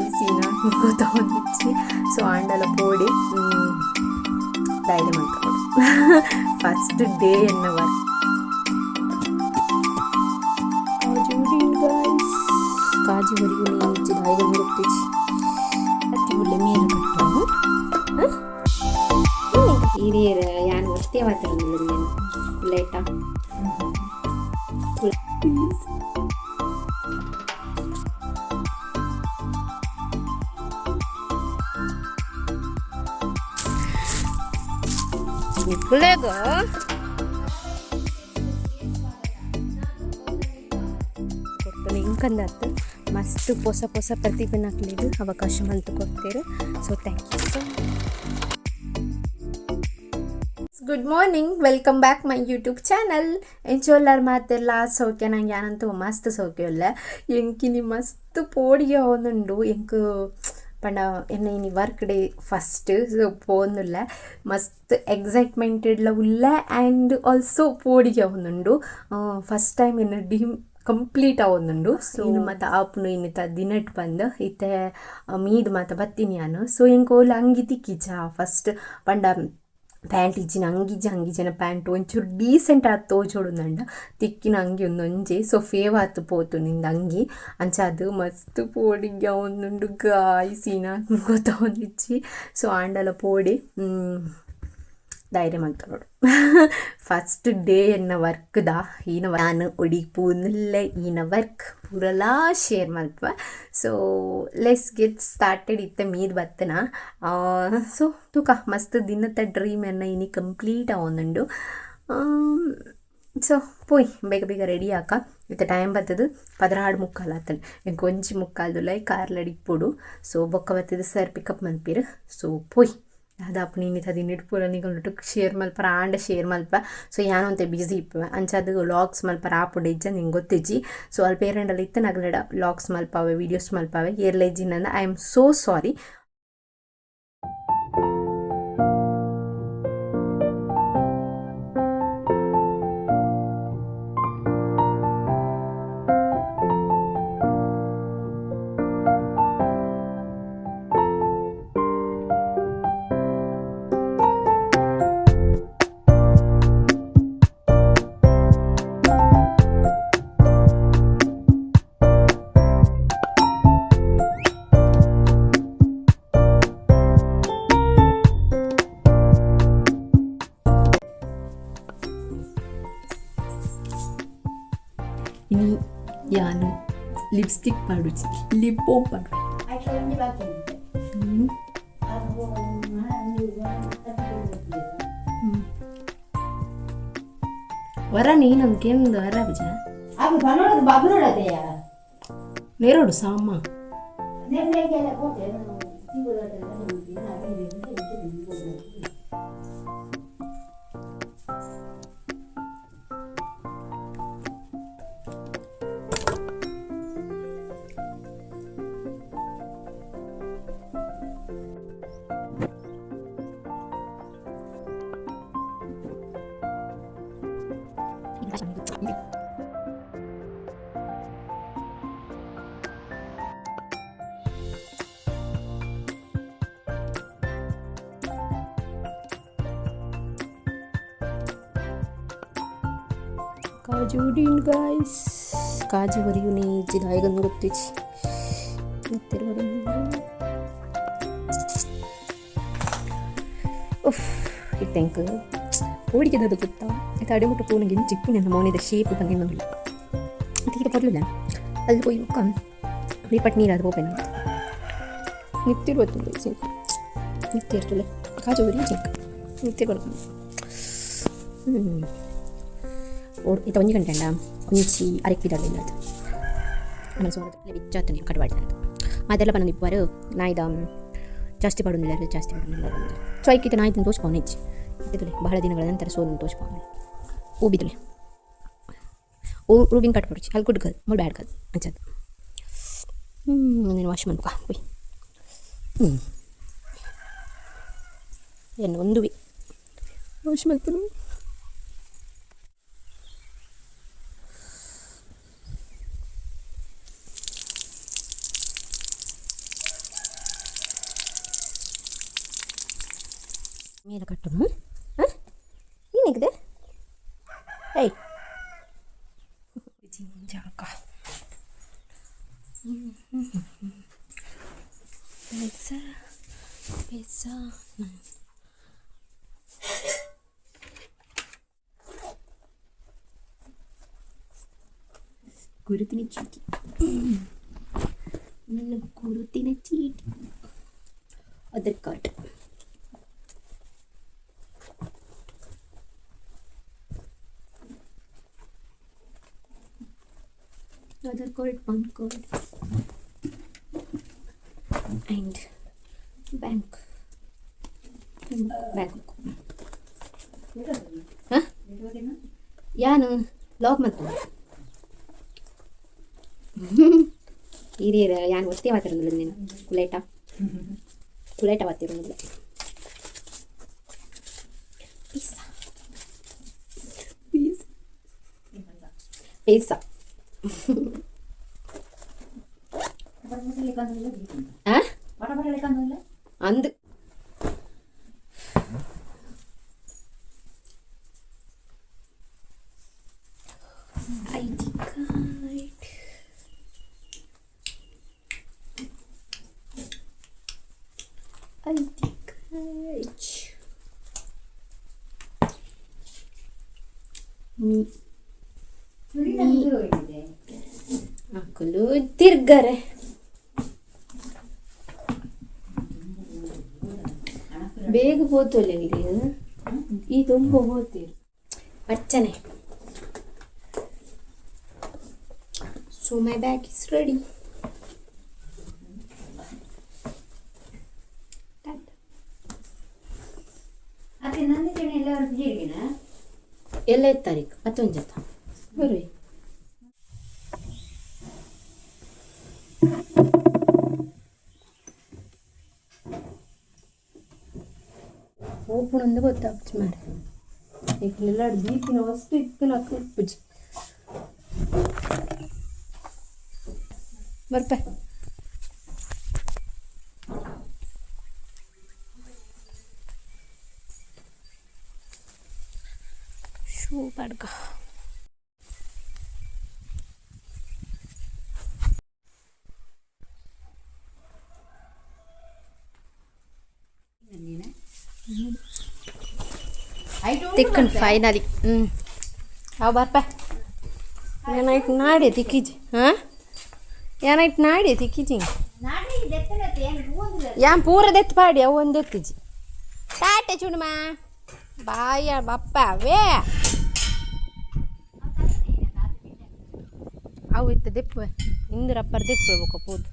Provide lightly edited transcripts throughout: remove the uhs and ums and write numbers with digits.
Guys ಇನ್ನ ಗೊತ್ತಾಗೊಂದಿಚ್ಚಿ. ಸೊ ಆಂಡಲ ಪೋಡಿ ಧೈರ್ಯ ಮಲ್ತೊಡು ಫಸ್ಟ್ ಡೇ ಎನ್ನ ವರ್ಕ್. ಕಾಜಿ ಗಾಯ್ಸ್, ಕಾಜಿ ಹೊರಿಯುನಿ ಇಜ್ಜಿ ದಾಯಿಗ ಗೊತ್ತಿಜ್ಜಿ. ಅತ್ತಿ ಉಳ್ಳೆ ಮೇಲ ಕಟ್ಟೋದು ಹಿರಿಯರ ಯಾನ್ ಒತ್ತೆ ಮಾತಾಡೋದಿಲ್ಲ ಲೇಟಾ. ಪ್ಲೀಸ್. ನಿಕ್ಕುಲೆಗ ಕೊಡ್ತಾನೆ ಇಂಕಂದತ್ತು ಮಸ್ತ್ ಪೊಸ ಪೊಸ ಪ್ರತಿಭೆನಕ್ಲೆಗ್ ಅವಕಾಶ ಮಲ್ತ್ ಕೊಡ್ತೇರು. So thank you so. Good morning, welcome back my YouTube channel. ಎಂಚೋಲ್ಲಾರ್ ಮಾತೆಲ್ಲ ಸೌಖ್ಯ? ನಂಗೆ ಯಾನಂತೂ ಮಸ್ತ್ ಸೌಖ್ಯ ಉಲ್ಲೆ. ಎಂಕಿನಿ ಮಸ್ತ್ ಪೋಡಿಗೆ ಆವೊಂದುಂಡು. ಎಂಕ್ ಪಂಡ ಎನ್ನ ಇನಿ ವರ್ಕ್ ಡೇ ಫಸ್ಟ್, ಸೊ ಪೋವೊಂದುಲ್ಲೆ. ಮಸ್ತ್ ಎಕ್ಸೈಟ್ಮೆಂಟೆಡ್ಲ ಉಲ್ಲೆ ಆ್ಯಂಡ್ ಆಲ್ಸೋ ಪೋಡಿಗೆ ಆವೊಂದುಂಡು. ಫಸ್ಟ್ ಟೈಮ್ ಎನ್ನ ಡ್ರೀಮ್ ಕಂಪ್ಲೀಟ್ ಆವೊಂದುಂಡು. ಸೊ ಇನ್ನು ಮಾತ ಆಪುನು ಇನ್ನಿತ ದಿನಟ್ ಪಂದ್ ಇತ್ತೆ ಮೀದ್ ಮಾತ ಬತ್ತಿನಿ ಯಾನ್. ಸೊ ಎಂಕ್ ಓಲು ಅಂಗಿ ತಿಕ್ಕಿಜ ಫಸ್ಟ್. ಪಂಡ ಪ್ಯಾಂಟ್ ಇಜ್ಜಿನ ಅಂಗಿಜ್ಜ, ಅಂಗಿಜ್ಜನ ಪ್ಯಾಂಟ್ ಒಂಚೂರು ಡೀಸೆಂಟ್ ಆದ್ ತೋಜೊಡುಂದಂಡ ತಿಕ್ಕಿನ ಅಂಗಿ ಉಂದೊಂಜಿ. ಸೊ ಫೇವ್ ಆತ್ ಪೋತು ನಿಂದ ಅಂಗಿ. ಅಂಚಾದ್ ಮಸ್ತ್ ಪೋಡಿಗೆ ಆವೊಂದುಂಡು ಗಾಯ್ಸ್, ಇನ ಗೊತ್ತಾವೊಂದಿಜ್ಜಿ. ಸೊ ಆಂಡಲ ಪೋಡಿ ಧೈರ್ಯ ಮಲ್ತೊನೊಡು. ಫಸ್ಟ್ ಡೇ ಎನ್ನ ವರ್ಕ್ದ ಈನ ಯಾನ್ ಒಡಿಪು ನುಲ್ಲೆ ಈನ ವರ್ಕ್ ಪೂರಲಾ ಶೇರ್ ಮಲ್ಪುವೆ. ಸೊ let's get started. ಇತ್ತೆ ಮೀದ್ ಬತ್ತನ. ಸೊ ತೂಕ, ಮಸ್ತ್ ದಿನತ ಡ್ರೀಮ್ ಎನ್ನ ಇನಿ ಕಂಪ್ಲೀಟ್ ಆವೊಂದುಂಡು. ಸೊ ಪೋಯ್ ಬೇಗ ಬೇಗ ರೆಡಿ ಆಕ. ಇತ್ತೆ ಟೈಮ್ ಬತ್ತದು 12:45 ಆತಂಡ್. ಎಂಕ್ 1:45ದುಲಾಯಿ ಕಾರ್ಲಡ್ ಇಪ್ಪೊಡು. ಸೊ ಬೊಕ್ಕ ಬತ್ತದು ಸರ್ ಪಿಕಪ್ ಮನ್ಪೆರ್. ಸೊ ಪೋಯ್ ದಾದ ಇನ್ನಿತ ದಿನಟ್ ಪೂರ ನಿಕಲ್ನೊಟ್ಟುಗು ಶೇರ್ ಮಲ್ಪರ ಆಂಡ ಶೇರ್ ಮಲ್ಪ. ಸೊ ಯಾನ್ ಒಂತೆ ಬಿಸಿ ಇಪ್ಪುವೆ, ಅಂಚಾದ್ ವ್ಲಾಗ್ಸ್ ಮಲ್ಪರ ಆಪುಂಡು ಇಜ್ಜ ನಿಂಗೆ ಗೊತ್ತಿಜ್ಜಿ. ಸೊ ಅಲ್ಪ ಏರಂಡಲ ಇತ್ತೆ ನಗಲೆಡ ವ್ಲಾಗ್ಸ್ ಮಲ್ಪಾವೆ, ವೀಡಿಯೋಸ್ ಮಲ್ಪಾವೆ. ಏರ್ಲ ಇಜ್ಜಿನಂದ I am so sorry. ಇನಿ ಯಾನು ಲಿಪ್ಸ್ಟಿಕ್ ಪಾಡುಜಿ, ಲಿಪ್ ಬಾಮ್ ಪಾಡು. ಹ್ಮ್. ಹ್ಮ್. ವರ ನೀನೊಂದು ಕೇಂದ್ರ ವರ ಬಿಜ. ನೇರೋಡು ಸಾಮ. ಕಾಜಿ ಉಡಿನ್ ಗಾಯ್ಸ್, ಕಾಜಿ ಹೊರಿಯುನಿ ಇಜ್ಜಿ ದಾಯಿಗಂದು ಗೊತ್ತಿಜ್ಜಿ. ಉಫ್, ಇತ್ತೆ ಎಂಕ್ ಪೋಡಿಗೆದದು ಗೊತ್ತಾ? ಇತ್ತೆ ಅಡೆ ಮುಟ್ಟ ಪೋನಿಗೆ ಚಿಪ್ಪು ನನ್ನ ಮೋನಿದ ಶೇಪ್ ಬಂದಿಲ್ಲ. ತೀರ ಪರ್ಲಿಲ್ಲ. ಅಲ್ಲಿ ಪೋಯಿ ಬೊಕ್ಕ ಪಟ್ ನೀರು ಅದು ಪೋಪೆನ ನಿತ್ತಿರ್ ಬತ್ತುಂಡು. ಸಿಂಕ್ ನಿತ್ತಿರ್ತುಲೆ ಕಾಜು ಉರಿ ಸಿಂಕ್ ನಿತ್ತಿರ್ ಬರ್ಪುಂಡು. ಹ್ಞೂ, ಇತ್ತ ಒಂಜಿ ಗಂಟೆ ಅಂಡ ಒಂಜಿ ಅರೆಕ್ ಪಿದಾಡ್ಲಿಲ್ಲ ಅದು. ಆಮೇಲೆ ಸೋನದ ಬಿಚ್ಚಾತನೆ ಕಟ್ವಾಡ್ದಂತ ಅದೆಲ್ಲ ಪನ್ನೊಂದು ಇಪ್ಪರು ನಾಯ್ದ ಜಾಸ್ತಿ ಪಾಡೊಂದಿಲ್ಲ, ಜಾಸ್ತಿ ಪಾಡೊಂದಿಲ್ಲ. ಸೊ ಐಕಿತ ನಾಯ್ದನ್ ತೋಚ್ಪಾವನೆ ಇಜ್ಜಿ ಇತ್ತುಲೆ. ಬಹಳ ದಿನಗಳ ನಂತರ ಸೋನ್ ತೋಚ್ಪಾವನೆ. ಊಬಿದುಲೆ ರೂಬಿನ್ ಕಟ್ ಪಡೋಚಿ. ಅಲ್ಲಿ ಗುಡ್ ಗರ್ಲ್, ಮುಲ್ ಬ್ಯಾಡ್ ಗರ್ಲ್ ಅಂಚದ. ಹ್ಞೂ, ನೀನು ವಾಶ್ ಮನ್ಪುಕ ಹೋಯ್. ಹ್ಞೂ, ಏನು ಒಂದು ವಾಶ್ ಮಲ್ಪುನು. ಮೇಲೆ ಕಟ್ಟುನು. ಹಾಂ, ಏನಿದೆ? ಏಯ್ ಜಿಂಜಾಕ ಪೈಸಾ ಪೈಸಾ. ಗುರುತಿನ ಚೀಟಿ, ನನ್ನ ಗುರುತಿನ ಚೀಟಿ, Aadhaar card. Aadhaar card, PAN card and bank bank. ಹಾಂ, ಯಾನು ಲಾಕ್ ಮಾಡ್ತು ಇದೇ. ಯಾನು ಒತ್ತೇ ಮಾತಾಡೋದಿಲ್ಲ ನೀನು. ಕುಲೇಟ ಕುಲೇಟ ಮಾತಿರೋದಿಲ್ಲ. ಪೀಸಾ ಪೀಸ್ ಪೀಸಾ. ಅಂದು ID card, ID card. Me ಅಕುಲು ತಿರ್ಗರೆ. ಬೇಗ ಪೋತೊಲ್ಲ ಇಲ್ಲಿ ಈ ತುಂಬ ಹೋತೀರಿ ಅರ್ಚನೆ. So my bag is ready. ಎಲ್ಲ ತಾರೀಕು ಮತ್ತೊಂದು ಜೊತೆ ಬರುವೆ. ಓಪನ್ ಒಂದು ಗೊತ್ತಾಗ್ತು ಮಾರೆ. ಈಗಲೆಲ್ಲ ದೀಪಿನ ವಸ್ತು ಇತ್ತು ಉಪ್ಪುಜಿ ಬರ್ಪ. Shoe ಪಡ್ಕ ತಿಕ್ಕನ್ finally. ಹ್ಞೂ, ಅವು ಬರ್ಪ. ಏನಾಯ್ತು ನಾಡೆ ತಿಕ್ಕಿಜಿ. ಹಾಂ, ಏನಾಯ್ತು ನಾಡೆ ತಿಕ್ಕಿಜಿ. ಯಾನ್ ಪೂರ ದೆತ್ತು ಪಾಡಿ, ಅವು ಒಂದು ಎತ್ತಿಜಿ. ಟಾಟೆ ಚುಣುಮಾ ಬಾಯ ಬಪ್ಪ ಅವೇ. ಅವು ಇತ್ತು ದೆಪ್ಪು ಇಂದು ರಪ್ಪರ್ ದೆಪ್ಪು ಬೊಕ ಪೋದು.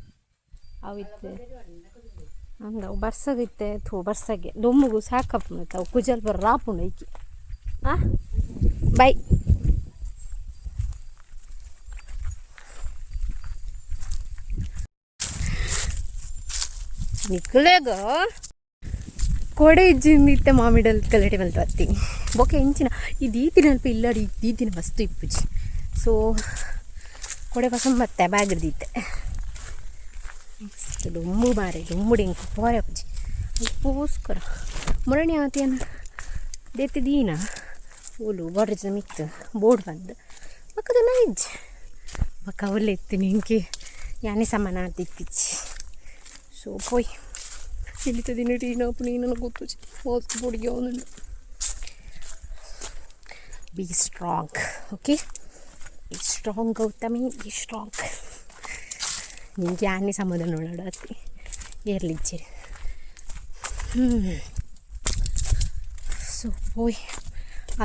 ಅವು ಇತ್ತು ಹಂಗೆ ಅವು ಬರ್ಸಗಿತ್ತೆ. ಥೂ, ಬರ್ಸಗೆ ದೊಮ್ಮಗು ಸಾಕಪ್ಪ. ಮತ್ತು ಅವು ಕುಜಲ್ ಬರ ರಾಪುಂಡು ಐಕಿ. ಹಾಂ, ಬೈ. ನಿಕ್ಲೆಗ ಕೊಡೆ ಇಜ್ಜಿಂದಿತ್ತೆ. ಮಾಮಿಡಲ್ ಕಲಟಿ ಮಲ್ತು ಅತ್ತಿ ಬೊಕೆ ಇಂಚಿನ ಈ ದೀತಿನ ಅಲ್ಪ ಇಲ್ಲಡಿ ದೀತಿನ ವಸ್ತು ಇಪ್ಪುಜಿ. ಸೊ ಕೊಡೆ ಪಸಂಬತ್ತೆ ಬ್ಯಾಗ್ ದೀತೆ. ನೆಕ್ಸ್ಟ್ ದೊಂಬು ಮಾರೆ, ದೊಂಬುಡು ಇಂಕ್ ಪೋರೆ ಅಪ್ಪುಜಿ. ಅಲ್ಪೋಸ್ಕರ ಮುರಣಿ ಆತೇನ ದೇತಿ ದೀನ ಓಲು ಬಾರ್ಡ್ರ್ ಮಿತ್ತು ಬೋರ್ಡ್ ಬಂದು ಬಕ್ಕದ ಇಜ್ಜಿ. ಬಕ್ಕ ಅವಲ್ಲೇ ಇತ್ತು ನಿಂಕಿ ಯಾನೆ ಸಮಾನ ಆತಿತ್ತಿಚ್ಚಿ. ಸೊ ಪೋಯ್ ಇಲ್ಲಿತ ದಿನ ಟೀನ ನೀನನ್ನು ಗೊತ್ತು ಮಸ್ತ್ ಪೊಡಿಗೆ ಅವನು. Be strong, okay? Be strong Gautami, be strong. ನಿಂಗೆ ಯಾನೇ ಸಮಾಧಾನ ನೋಡಾಡತ್ತಿ ಏರ್ಲಿಜ್ಜಿರಿ. ಸೊ ಪೋಯ್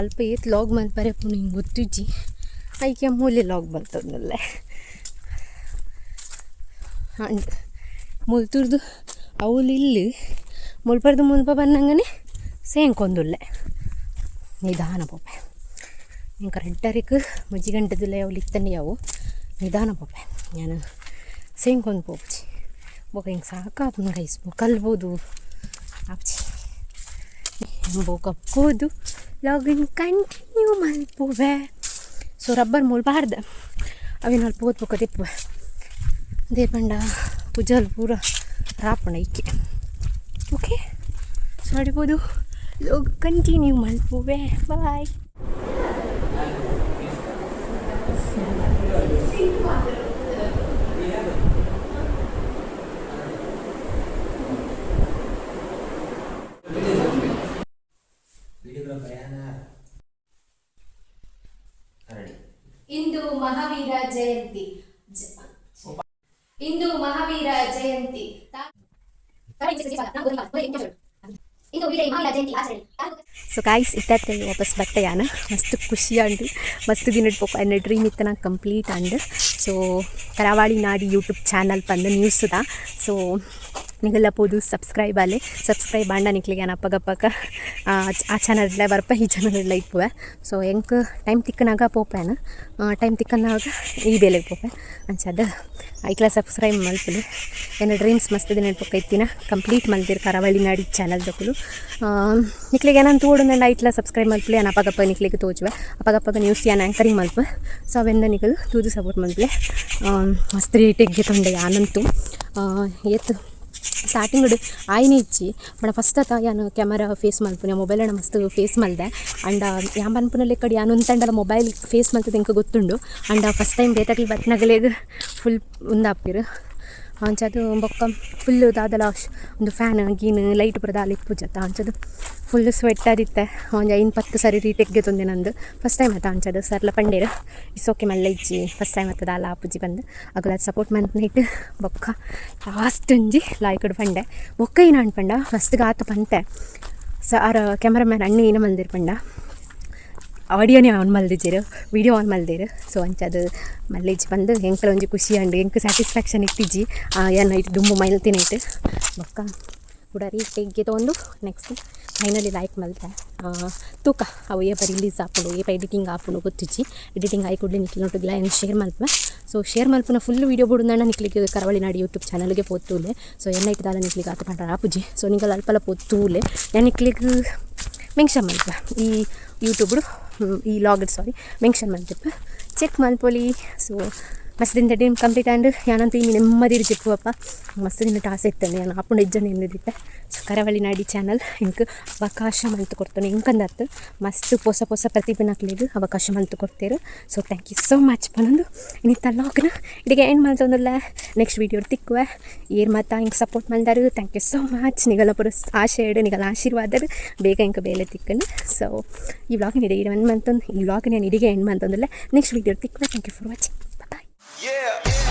ಅಲ್ಪ ಏತ್ ಲಾಗ್ ಮಲ್ಪರೆ ಪುಣ ಹಿಂಗೆ ಗೊತ್ತುಜ್ಜಿ. ಐಕೆ ಮೂಲೆ ಲಾಗ್ ಬರ್ತದಲ್ಲ. ಅಂಡ್ ಮುಲ್ತುರ್ದು ಅವ್ಲು ಇಲ್ಲಿ ಮುಲ್ಪರ್ದು ಮುಲ್ಪ ಬಂದಂಗನೆ ಸೇಂಕೊಂದುಲ್ಲೆ. ನಿಧಾನ ಪೋಪೆ. ನೀನು ಕರೆಕ್ಟರಿಗೆ ಮುಜ್ಜಿ ಗಂಟೆದುಲ್ಲ ಯಾವು ಇತ್ತಂಡೆ ಯಾವು ನಿಧಾನ ಪೋಪೆ. ನಾನು ಸೇಂಕೊಂದು ಪೋಪುಜಿ. ಬೊಕ ಹಿಂಗೆ ಸಾಕಾಪುಂಡು ಗೈಸ್. ಕಲ್ಬೋದು ಆಪುಜಿ. ಬೊಕ ಪೋದು ಲಾಗಿನ್ ಕಂಟಿನ್ಯೂ ಮಲ್ಪುವೆ. ಸೊ ರಬ್ಬರ್ ಮುಲ್ಬಾರ್ದು ಅವೇನು ಅಲ್ಪ ಪೋದು ಬೊಕ ತಿಪ್ಪುವೆ. ದೇಪಂಡ ಕುಜಲ್ ಪೂರ ರಾಪುಂಡು ಐಕೆ. ಓಕೆ, ಸೊ ಅಡಿಬೋದು. ವ್ಲಾಗ್ ಕಂಟಿನ್ಯೂ ಮಲ್ಪುವೆ. ಬಾಯ್. ಇಂದು ಮಹಾವೀರ ಜಯಂತಿ. ಇಂದು ಮಹಾವೀರ ಜಯಂತಿ. ಸೊ ಗಾಯ್ಸ್, ಇತ್ತತ್ತೆ ವಾಪಸ್ ಬತ್ತೆ ಯಾನ. ಮಸ್ತ್ ಖುಷಿ ಆಂಡ್. ಮಸ್ತ್ ದಿನಡ್ ಪೋಪ ಎನ್ನ ಡ್ರೀಮ್ ಇತ್ತನ ಕಂಪ್ಲೀಟ್ ಆಂಡ್. ಸೊ ಕರಾವಳಿ ನಾಡಿ ಯೂಟ್ಯೂಬ್ ಚಾನಲ್ ಪಂದ್ ನ್ಯೂಸ್ದ. ಸೊ ನಿಗಲ್ಲ ಪೋದು ಸಬ್ಸ್ಕ್ರೈಬ್ ಆಲೆ. ಸಬ್ಸ್ಕ್ರೈಬ್ ಆಂಡ ನಿಕ್ಲೆಗ್ ಯಾನ್ ಅಪ್ಪಗಪ್ಪಕ ಆ ಆ ಚಾನಲ್ ಬರ್ಪ, ಈ ಚಾನಲ್ ಇಪ್ಪುವೆ. ಸೊ ಎಂಕ್ ಟೈಮ್ ತಿಕ್ಕನಾಗ ಪೋಪೇನು, ಟೈಮ್ ತಿಕ್ಕನಾಗ ಈ ಬೇಲೆಗೆ ಪೋಪೆ. ಅಂಚಾದ ಐಕ್ಲ ಸಬ್ಸ್ಕ್ರೈಬ್ ಮಲ್ಪುಲೆ. ಎನ್ನ ಡ್ರೀಮ್ಸ್ ಮಸ್ತ್ ದಿನ ಪೊಕ್ಕ ಇತ್ತಿನ ಕಂಪ್ಲೀಟ್ ಮಲ್ದಿರ್ ಕರಾವಳಿ ನಾಡಿ ಚಾನಲ್ ದಕುಲು. ನಿಕ್ಲೆಗ್ ಏನಾನ ತೋಡುಂಡ ಐಟ್ಲ ಸಬ್ಸ್ಕ್ರೈಬ್ ಮಲ್ಪುಲೆ. ಯಾನ್ ಅಪಗಪ್ಪ ನಿಕ್ಲೆಗ್ ತೋಜುವೆ. ಅಪಗಪ್ಪಗ ನ್ಯೂಸ್ ಯಾನ್ ಆ್ಯಂಕರಿಂಗ್ ಮಲ್ಪೆ. ಸೊ ಅವೆನ್ನ ನಿಕುಲು ತೂದು ಸಪೋರ್ಟ್ ಮಲ್ಪುಲೆ. ಮಸ್ತ್ ರೇಟ್ ಗೆತೊಂಡೆ ಯಾನಂತೂ. ಏತ್ ಸ್ಟಾರ್ಟಿಂಗ್ ಆಯ್ನೆ ಇಜ್ಜಿ, ಬಡ ಫಸ್ಟ್ ಅತ ಯಾನ್ ಕ್ಯಾಮರಾ ಫೇಸ್ ಮಲ್ಪುನೆ ಮೊಬೈಲ್ ಮಸ್ತ್ ಫೇಸ್ ಮಲ್ದೆ. ಅಂಡ ಯಾನ್ ಪನ್ಪುನ ಲೆಕ್ಕಡ್ ಯಾನ್ ಉಂತಂಡಲ ಮೊಬೈಲ್ ಫೇಸ್ ಮಲ್ತದ ಎಂಕ್ ಗೊತ್ತುಂಡು. And first time ಬೇತಕ್ಲ್ ಬತ್ನಗಲೆಗ್ full ಉಂದಾಪೆರ್. ಅಂಚಾದ್ ಬೊಕ್ಕ ಫುಲ್ ದಾದಲ ಒಂದು ಫ್ಯಾನ್ ಗೀನ್ ಲೈಟ್ ಪೂರ ದಾಲ ಇಪ್ಪುಜತ್ತ. ಅಂಚಾದ್ ಫುಲ್ ಸ್ವೆಟ್ ಆದಿತ್ತೆ. ಒಂಜಿ 5-10 ಸರಿ ರೀಟೇಕ್ ಗೆತೊಂದೆ ನಂದು. ಫಸ್ಟ್ ಟೈಮ್ ಅತ್ತ, ಅಂಚಾದ್ ಸರ್ಲ ಪಂಡೇರು, it's okay, ಮಲ್ಲ ಇಜ್ಜಿ, ಫಸ್ಟ್ ಟೈಮ್ ಅತ್ತ, ದಾಲ ಆಪುಜಿ ಪಂದ್. ಅಗುಲ ಸಪೋರ್ಟ್ ಮಲ್ತ್ನೈಟ್ ಬೊಕ್ಕ ಲಾಸ್ಟ್ ಒಂಜಿ ಲಾಯ್ಕಡ್ ಪಂಡೆ. ಬೊಕ್ಕ ಏನಾಂಡ್ ಪಂಡ, ಫಸ್ಟ್ಗೆ ಆತ ಪಂತೆ ಸರ್, ಕ್ಯಾಮ್ರಾಮ್ಯಾನ್ ಅಣ್ಣೆ ಏನ ಮಲ್ದಿರ್ ಪಂಡ, ಆಡಿಯೋನೇ ಆನ್ ಮಲ್ದಿಜೆರ್, ವೀಡಿಯೋ ಆನ್ ಮಲ್ದೆರ್. ಸೊ ಅಂಚಾದ್ ಮಲ್ಲೆಜ್ಜಿ ಪಂದ್ ಎಂಕ್ಲ ಒಂಜಿ ಖುಷಿ ಆಂಡ್. ಎಂಕ್ ಸ್ಯಾಟಿಸ್ಫ್ಯಾಕ್ಷನ್ ಇತ್ತಿಜಿ ಯಾನ್ ಐಟ್ ದುಂಬು ಮಲ್ತಿನೈಟ್. ಬೊಕ್ಕ ಕುಡ ರೀಟೇಕ್ ಗೆತೊಂದು ನೆಕ್ಸ್ಟ್ ಫೈನಲಿ ಲಾಯ್ಕ್ ಮಲ್ತೆ. ತೂಕ, ಅವು ಏಪ ರಿಲೀಸ್ ಆಪುಂಡು, ಏಪ ಎಡಿಟಿಂಗ್ ಆಪುಂಡು ಗೊತ್ತಿಜ್ಜಿ. ಎಡಿಟಿಂಗ್ ಆಯಿ ಕೂಡಲೇ ನಿಕ್ಲೆನೊಟ್ಟುಗ್ಲ ಯಾನ್ ಶೇರ್ ಮಲ್ಪುವೆ. ಸೊ ಶೇರ್ ಮಲ್ಪುನ ಫುಲ್ ವೀಡಿಯೋ ಬೋಡುಂದಾಂಡ ನಿಕ್ಲೆಗ್ ಕರಾವಳಿ ನಾಡು ಯೂಟ್ಯೂಬ್ ಚಾನಲ್ಗೆ ಪೋದು ತೂಲೆ. ಸೊ ಎನ್ನ ಐಟ್ ದಾಲ ನಿಕ್ಲೆಗ್ ಆತ್ ಪಂಡ ಆಪುಜಿ. ಸೊ ನಿಕಲ್ ಅಲ್ಪಲ ಪೋದು ತೂಲೆ. ಯಾನ್ ನಿಕ್ಲೆಗ್ ಮೆನ್ಷನ್ ಮಲ್ಪುವೆ ಈ ಯೂಟ್ಯೂಬ್ಡು, ಈ ವ್ಲಾಗ್, ಸಾರಿ, ಮೆನ್ಷನ್ ಮಲ್ತಿಪ್ಪೆ, ಚೆಕ್ ಮಲ್ಪೊಲಿ. ಸೊ ಮಸ್ತ್ ದಿನದ ಡ್ರೀಮ್ ಕಂಪ್ಲೀಟ್ ಆಂಡ್. ಯಾನಂತೂ ಇನಿ ನೆಮ್ಮದಿಡ್ ಜೆಪ್ಪುವಪ್ಪ. ಮಸ್ತ್ ದಿನದ ಆಸೆ ಇತ್ತಂಡು, ಯಾನ್ ಆಪುಂಡ ಇಜ್ಜಂಡ ಎನ್ನುದಿತ್ತೆ. ಸೊ ಕರಾವಳಿ ನಾಡಿ ಚಾನಲ್ ಎಂಕ್ ಅವಕಾಶ ಮಲ್ತ್ ಕೊರ್ತುಂಡು. ಎಂಕಂದತ್, ಮಸ್ತ್ ಪೊಸ ಪೊಸ ಪ್ರತಿಭೆನಕ್ಲೆಗ್ ಅವಕಾಶ ಮಲ್ತ್ ಕೊರ್ತೆರ್. So thank you so much ಪನೊಂದು ಇನಿತ ವ್ಲಾಗ್ನ ಇಡೆಗೆ ಎಂಡ್ ಮಲ್ತೊಂದುಲ್ಲೆ. ನೆಕ್ಸ್ಟ್ ವೀಡಿಯೋ ತಿಕ್ಕುವೆ. ಏರ್ ಮಾತ ಎಂಕ್ ಸಪೋರ್ಟ್ ಮಲ್ದಾರು, thank you so much. ನಿಗಲ ಪೂರ ಆಶೆ ನಿಗಲ ಆಶೀರ್ವಾದ ಬೇಗ ಎಂಕ್ ಬೇಲೆ ತಿಕ್ಕಂಡು. ಸೊ ಈ ವ್ಲಾಗ್ ಇಡೆಗೆ ಎಂಡ್ ಮಲ್ತೊಂದು ಈ ವ್ಲಾಗ್ ನಾನು ಇಡೆಗೆ ಎಂಡ್ ಮಲ್ತೊಂದುಲ್ಲೆ. ನೆಕ್ಸ್ಟ್ ವೀಡಿಯೋ ತಿಕ್ಕುವೆ. Thank you for watching. Bye. Yeah.